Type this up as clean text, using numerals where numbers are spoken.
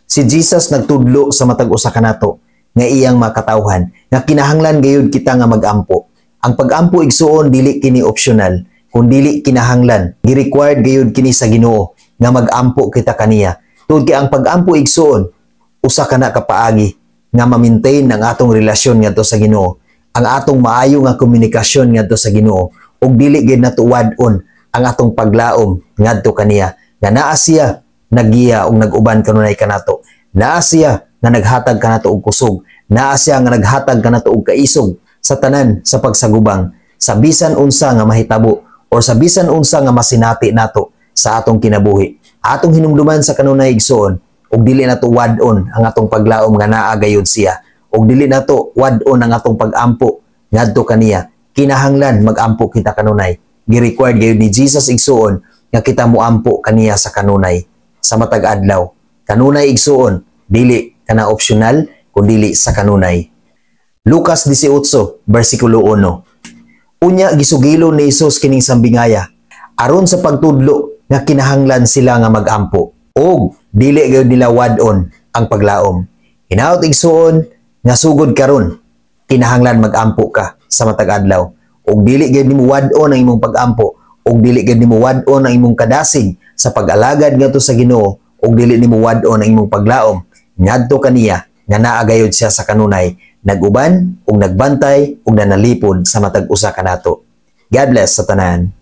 Si Jesus nagtudlo sa matag usa kanato nga iyang makatawhan nga kinahanglan gayud kita nga magampo. Ang pagampo, igsuon, dili kini optional, kun dili kinahanglan. Gi-required gayud kini sa Ginoo nga magampo kita kaniya. Tungod kay ang pagampo, igsuon, usa kana ka paagi nga ma-maintain ang atong relasyon ngadto sa Ginoo, ang atong maayo nga komunikasyon ngadto sa Ginoo, ug dili gid nato wad-on ang atong paglaom ngadto kaniya nga naa siya naggiya ug nag-uban kanunay kanato. Naa siya nga naghatag kanato og kusog. Naa siya nga naghatag kanato og kaisog sa tanan sa pagsagubang sa bisan unsa nga mahitabo or sa bisan unsa nga masinati nato sa atong kinabuhi. Atong hinumduman sa kanunay, igsuon, ug dili nato wad-on ang atong paglaom nga naa gayud siya, ug dili nato wad-on ang atong pagampo ngadto kaniya. Kinahanglan magampo kita kanunay. Gi-required gayud ni Jesus, igsuon, nga kita moampo kaniya sa kanunay, sa matag adlaw. Kanunay, igsuon, dili kana optional, kundili sa kanunay. Lucas 18 versikulo 1. Unya gisugilon ni Hesus kining sambingaya aron sa pagtudlo nga kinahanglan sila nga magampo ug dili gayud nila wad-on ang paglaom. Hinaot, igsuon, nga sugod karon kinahanglan magampo ka sa matag adlaw ug dili gayud nimo wad-on ang imong pagampo, ug dili gayud nimo wad-on ang imong kadasig sa pag-alagad ngadto sa Ginoo, ug dili nimo wad-on ang imong paglaom ngadto kaniya nga naa gayud siya sa kanunay nag-uban ug nagbantay ug nanalipod sa matag usa kanato. God bless sa tanan.